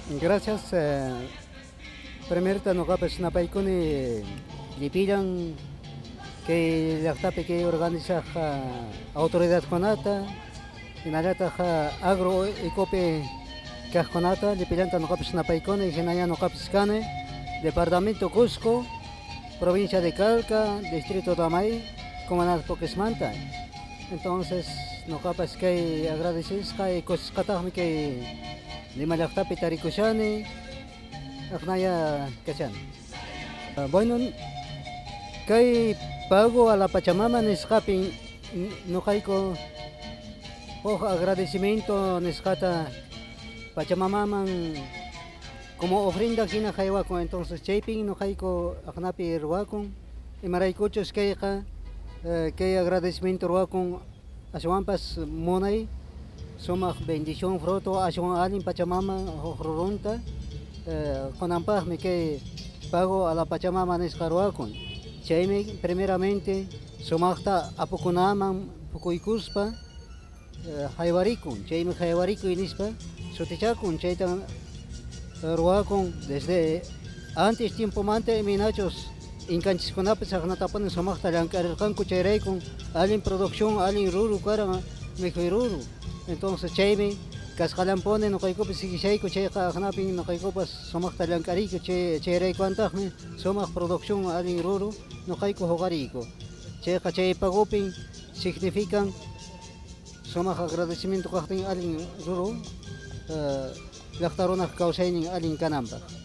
Gracias. Primerta noqapas napaykuni llipillan kay llaqtapi kay organizaq autoridadkunata, hinallataq agro ecopi kaqkunata, llipillanta noqapas napaykuni. Hinalla noqapas kani departamento Cusco, provincia de Calca, distrito de Amay, comunidad Poquesmanta. Entonces noqapas kay agradecesqa y kusisqataqmi kay Lima llaqtapi tarikushani, aqnaya kashani. Bueno, kay pago a la Pachamama nisqapin noqayku huk agradecimiento nisqata Pachamamaman como ofrenda hina haywakun. Entonces chaypin noqayku aqnapi ruwakun, imaraykuchus kayqa kay agradecimiento ruwakun ashwanpas munay sumaq bendición fruto, ashwan allin Pachamama huk rurunta qunanpaqmi kay pago a la Pachamama nisqa ruwakun. Chaymi primeramente sumaqta apukunaman pukuykuspa haywarikun, chaymi haywarikuy nispa sutichakun. Chayta ruwakun desde antes tiempomanta, imaynachus inkanchiskunapas aqnatapuni sumaqta llank'arirqanku, chayraykun allin producción, allin ruru karan, mikhuy ruru. Entonces chaymi kasqallanpuni noqaykupas siguishayku. Chayqa aqnapin noqaykupas sumaqta llank'ariyku, chayraykuantaqmi sumaq producción, allin ruru noqayku huqariyku. Chayqa chay pagopin significan sumaq agradecimiento kaqtin, allin ruru, llaqta runaq kawsaynin allin kananpaq.